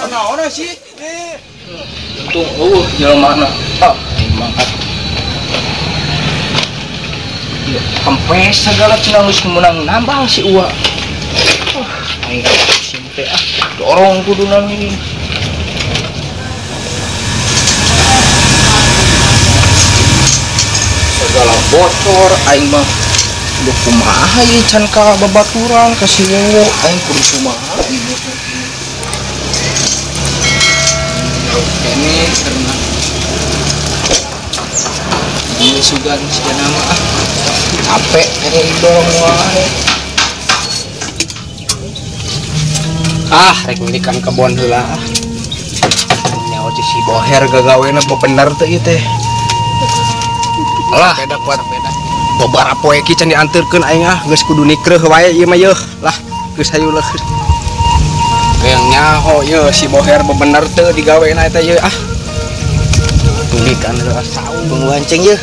Naon sih? Untung eueuh jelema na. Ah, mangkat. Kempes segala cenah geus meunang nambang si Uwa. Aing pusing teh ah, dorong kuduna ini. Segala bocor aing mah. Duh kumaha ieu can ka babaturan ka si Wowo, aing kudu kumaha ieu. Kene karena ini sugan sigana mah ah. Capek ini dorong wae. Ah, rek ngilikan kebon heula ah. Nyawa si Boher gagawena bener teu ieu teh. Alah, beda kuat beda. Babara poe ki can dianterkeun aing ah, geus kudu nikreuh wae ieu mah yeuh. Lah, geus hayu leuh. Hayang nyaho yeuh si Boher bener teu digawena eta yeuh ah. Tulikan heula saung wanceng yeuh.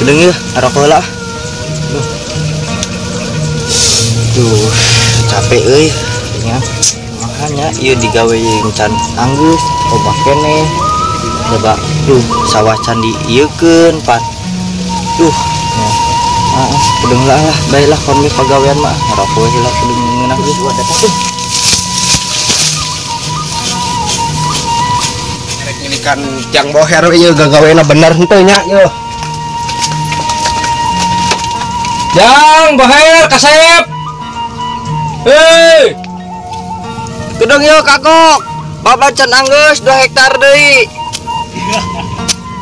Gedeung yeuh, arok heula. Duh, capek euy nya. Makanya ieu digawe jeung can anggeus, loba keneh. Coba duh sawah can diieukeun pan. Duh, nya. Heeh, kudeung lah lah, bae lah kon pagawean mah. Ngarokok we heula kudu ngeunah geus datang tuh. Rek ngilikan jang Boher ieu gagawena bener henteu nya yeuh. Jang Boher kasep. Hei. Gedung yeuh kagok. Bapak can anggeus 2 hektar deui.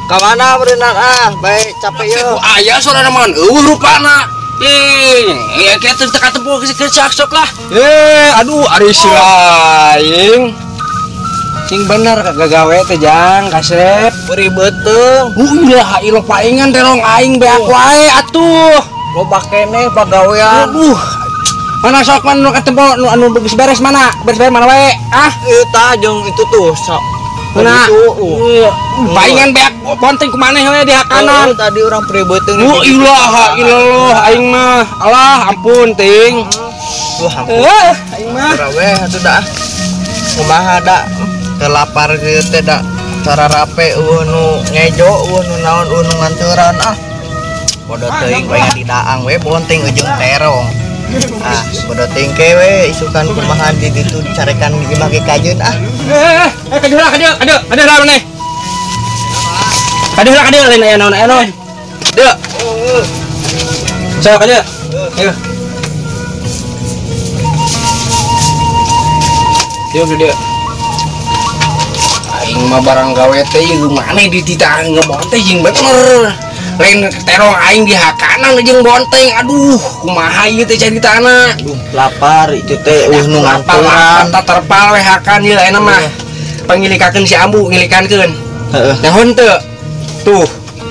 Ka mana berenang ah, bae capek yeuh. Aya sorana mah eueuh rupana. Ih, ya kieu teu katempo geus sok lah. Eh, aduh ari si laing. Sing bener kagak gawe teh jang kasep. Beri beuteung. Ulah iloh paingan terong aing beak wae atuh. Loba keneh pagawean. Aduh. Mana sok mana nu katempo nu anu geus beres mana? Beres beres mana wae? Ah, eta jeung itu tuh sok. Mana? Paingan beak bonteng ku maneh we di hakanan. Tadi urang pribeuteung. La ilaha illallah aing mah. Alah ampun ting. Duh ampun. Aing mah. Urang we atuh da. Kumaha da? Teu lapar kieu teh da. Cara rape eueuh nu ngejo, eueuh nu naon, eueuh nu nganturan ah. Bodoh teuing paingan didaang we bonteng ujung terong. Ah, bodoh teuing ke we isukan kumaha di ditu dicarekan di imah ge kajeun ah. Kadeuk lah kadeuk, kadeuk, kadeuk lah maneh. Kadeuk lah kadeuk lain aya naon aya naon. Deuk. Sok kadeuk. Ayo. Dieu dieu. Aing mah barang gawe teh ieu maneh dititah ngebonteng jeung bener. Lain terong aing di hakanan jeung bonteng. Aduh, kumaha ieu teh caritana. Aduh, lapar itu teh eueuh nu nganturan. Tah terpal we hakan ieu ayeuna mah. Pangilikakeun si ambu ngilikankeun. Heeh. Nyaho teu? Tuh,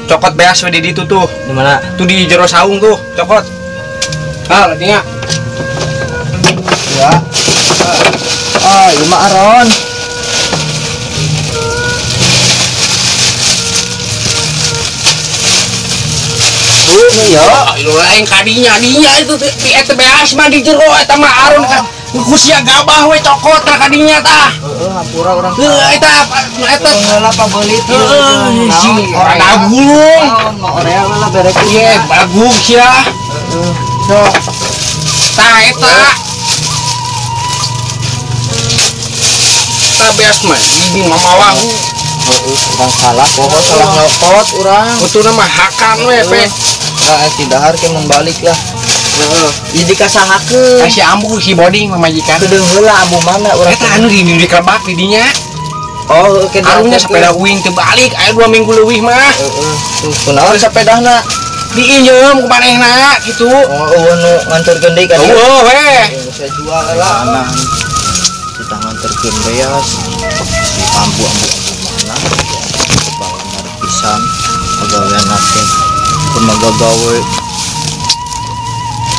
cokot beas we di ditu tuh. Di mana? Tuh di jero saung tuh, cokot. Ah, tinggal. Ya. Ah, ieu mah aron. Ya, lain kadinya dinya itu di eta beas mah di jero eta mah aron kan. Kusia gabah we cokot tah kadinya tah. Heeh, hampura urang. Heuh eta eta heula pabeulit ieu. Si orang gulung. Naon orea we lah berek ieu bagug sia. Heeh. Sok. Tah eta. Tah beas mah di mamawa. Heeh, urang salah poho salah nyokot urang. Kutuna mah hakan we pe. Nah, tidak harus membalik lah. Heeh. Jadi kasahakeun. Kasih ambu si boding pamajikan. Kedeung heula ambu mana urang. Eta anu di kelebak di dinya. Oh, oke. Arungnya sepeda uing teu balik aya 2 minggu leuwih mah. Heeh. Tuh, kunaon sepedahna? Diinjeum ku manehna kitu. Oh, eueuh nu nganturkeun deui ka dieu. Eueuh we. Saya jual heula. Kita nganterkeun beas. Si ambu-ambu mana? Bawa pisan pagawean teh. Kumaha gawe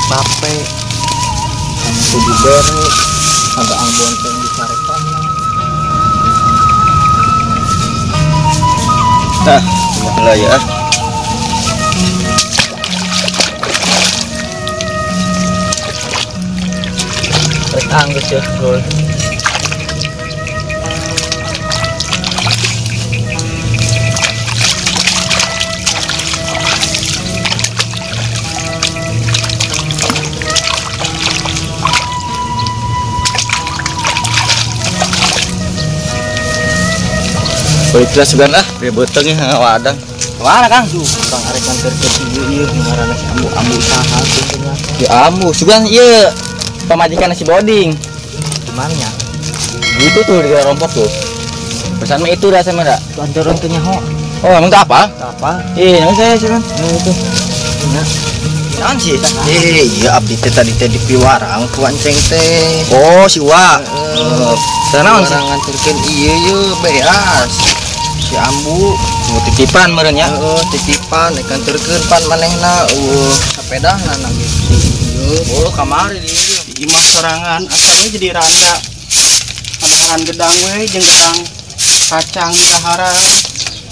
pape sama kudu bere ada bonteng di sarekan. Nah, lah ya. Rek anggeus ya, lur. Balik lah sugan lah, ribeteng ya wadang. Mana Kang? Duh, Kang arek nganterkeun ieu ieu ngaranna si Ambu saha teh nya. Ya Ambu, sugan ieu pamajikan si Boding. Di mana nya? Itu tuh di rompok tuh. Pesan mah itu dah sama dah. Anteran teh nyaho. Oh, emang itu apa? Apa? Ih, yang saya sih kan. Itu. Nya. Naon sih? Iya abdi teh tadi teh dipiwarang ku Enceng teh. Oh, si Wa. Heeh. Naon sih? Nganterkeun ieu ye beas. Si Ambu mau titipan meureun nya. Heeh, titipan rek nganterkeun pan manehna eueuh sapedahna na gitu. Oh, kamari di ieu. Di imah sorangan asalnya jadi randa. Padaharan gedang we jeung gedang kacang di daharan.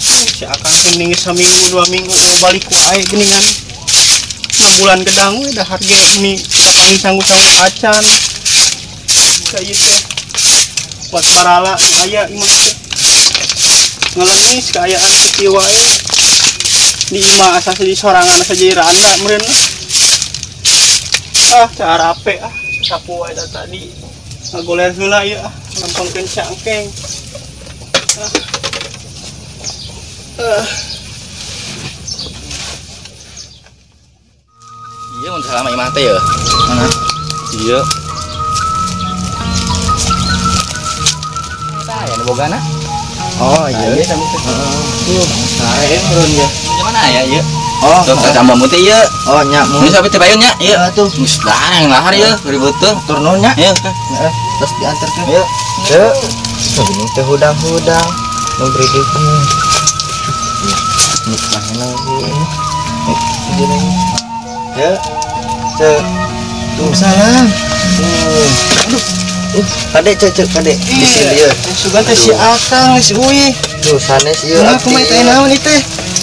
Si Akang teh ningis saminggu 2 minggu balik ku ae geuningan. 6 bulan gedang we dahar ge ini kita panggil sanggup-sanggup acan. Ka ieu teh buat barala aya imah teh. Ngelengis kaayaan kieu wae. Di imah asa di sorangan asa jadi randa meureun. Ah, carape ah, sapu wae da tadi. Ngagoler heula ieu ah, lempengkeun cangkeng. Ah. Iya mun salah mah imah teh ya. Mana? Iya. Tah ya nu bogana. Oh iya. Iya sami teh. Heeh. Sare meureun ya. Mana ya ieu? Oh, tuh tambah teh ieu. Oh nya mun. Geus sampe teh bayun nya ieu. Heeh tuh. Geus lah lahar ieu ribeuteung. Tur nuhun nya. Ieu. Heeh, terus diantarkeun. Ieu. Teu. Geuning teh hudang-hudang nu beri nikmahna ini. Ya. Cek. Tuh salam. Aduh. Kade cek kade. Di sini ya. Sugan teh si Akang si Uy. Tuh sanes ieu. Aku mah teh naon ieu teh.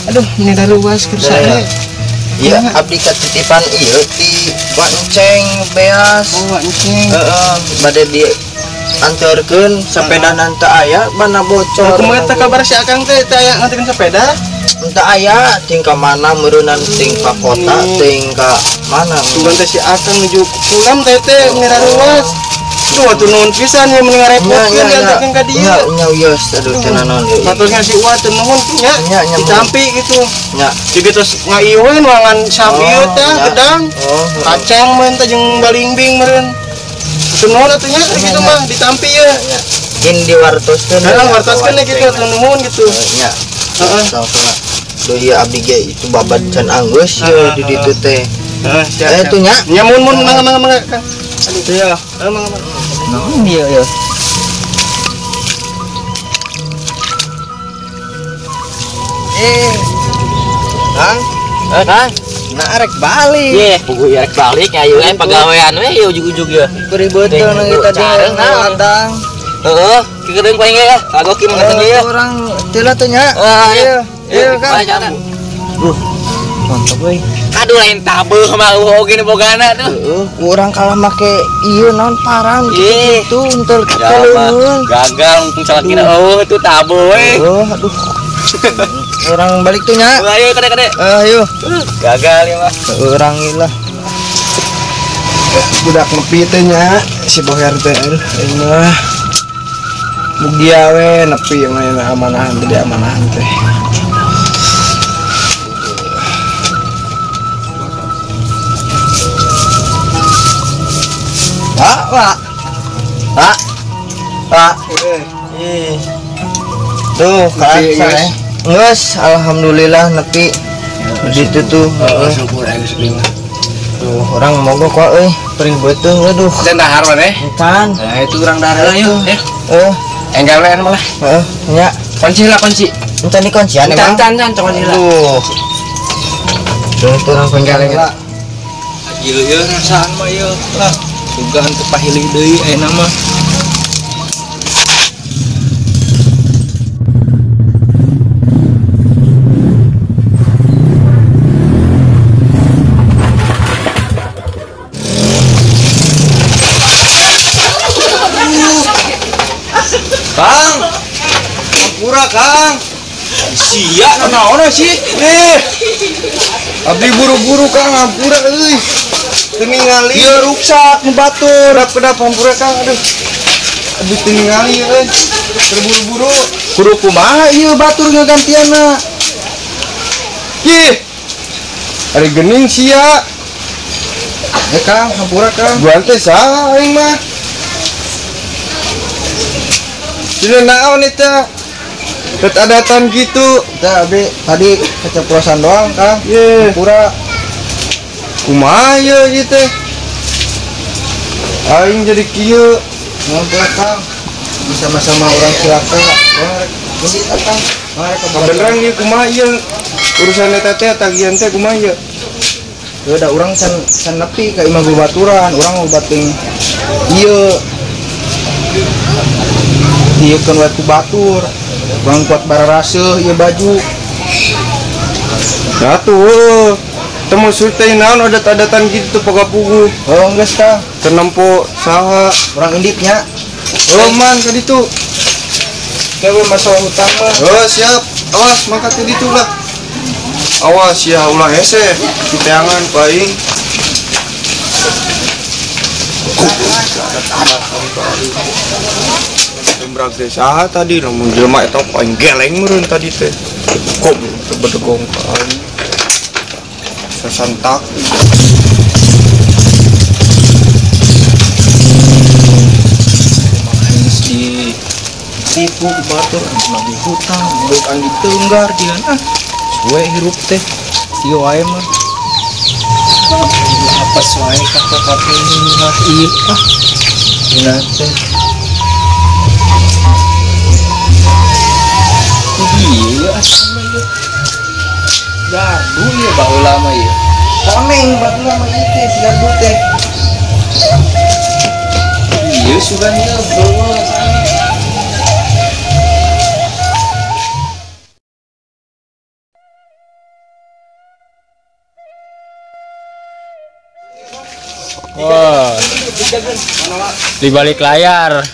Aduh, ini daruas keur sare. Iya, abdi katitipan ieu ti Wak Enceng beas. Oh, Wak Enceng. Heeh, bade di anterkeun sepeda teu aya bana bocor. Kumaha teh kabar si Akang teh teu aya nganterkeun sepeda? Entah aya ting ka mana meureunnan ting ka kota ting ka mana. Sugan teh si Akang nuju pulang teh teh ngeraruas. Duh, atuh nuhun pisan ieu mending ngarepotkeun diantarkeun ka dieu. Nya nya wios aduh teu naon deui. Patusna si Uwa teu nuhun nya. Ditampi gitu. Nya. Jadi terus ngaieueun wangan sam ieu teh gedang. Kacang meureun teh jeung balingbing meureun. Teu nuhun atuh nya kitu mah ditampi ieu. Kin diwartoskeun. Heeh, wartoskeun kitu teu nuhun gitu. Nya. Heeh. Duh ieu abdi ge itu babad can anggeus ieu di ditu teh. Heeh, siap. Itu nya. Nya mun mun mangga mangga mangga Kang. Aduh, iya. Heeh, mangga mangga. Naon ieu ya? Kang, Kang, nah arek balik. Ye, puguh arek balik ayo we pagawean we ieu ujug-ujug ye. Kuribeuteuh nang tadi ladang. Heeh, keureung paling ge ya. Kagoki mah ngerti ya. Urang teu lah teh nya. Iya. Iya, Kang. Duh, mantap euy. Aduh lain tabeuh mah eueuh oge nu bogana tuh. Heeh, urang kalah make ieu naon parang kitu henteu kaleuweung. Gagal untung salakina eueuh tuh tabeuh we. Heeh, aduh. Urang balik tuh nya. Ayo kade-kade. Ayo. Gagal ya mah. Urang ieu lah. Budak nepi teh nya si Boher teh aduh aing mah. Mugia we nepi mah amanahan teh amanahan teh. Pak, Pak. Pak. Pak. Tuh, Kak. Geus, alhamdulillah nepi. Di ditu tuh. Heeh, syukur aing geus lima. Tuh, urang mogok kok euy, perih beuteung aduh. Dan dahar maneh? Can. Nah, itu urang dahar heula yuk. Heeh. Enggal we malah. Heeh, nya. Kunci lah kunci. Encan di kuncian emang. Encan, encan, kunci lah. Duh. Tuh, urang kunci lah. Ieu ieu rasaan mah ieu lah. Sugan teu pahili deui ayeuna mah. Kang, hampura Kang. Sia naon sih? Abdi buru-buru Kang, hampura euy. Teu ningali. Ieu ruksak nu batur. Kedap-kedap hampura Kang, aduh. Abdi teu ningali euy. Terburu-buru. Kudu kumaha ieu batur ngagantianna. Ih. Ari geuning sia. Kang, hampura Kang. Gua teh saha aing mah. Dina naon eta? Adatan gitu. Tah abi tadi keceplosan doang, Kang. Ye, hampura. Kumaha ieu ieu teh? Aing jadi kieu. Ngampura Kang. Sama-sama orang cilaka. Orang rek Kang. Beneran ieu kumaha ieu? Urusan eta teh tagihan teh kumaha ieu? Ya udah orang can nepi ka imah babaturan, urang ngobatin ieu. Ieu keun we ku batur. Urang kuat bararaseuh ieu baju. Nah tuh, temu teh naon adat-adatan gitu pagapugu. Oh geus Kang, teu nempo saha urang inditnya. Oh man ka ditu. Kewe masalah hutang mah. Oh siap. Awas mangkat ka ditu lah. Awas ya ulah hese diteangan ku aing. Gembrag teh saha tadi lamun jelema eta ku aing geleng meureun tadi teh. Kok bedegong ka aing. Sasantak. Di tipu batur nagih hutang, beuk aing ditenggar jian ah. Suwe hirup teh ieu wae mah. Apes wae kata-kata lah ieu ah. Dina teh. Ieu asal ieu. Gardu ieu baheula mah ieu. Koneng baheula mah ieu teh si gardu teh. Ieu sugan ieu bro. Wah, di balik layar.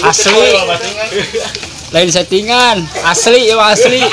Asli, lain settingan, asli ya asli.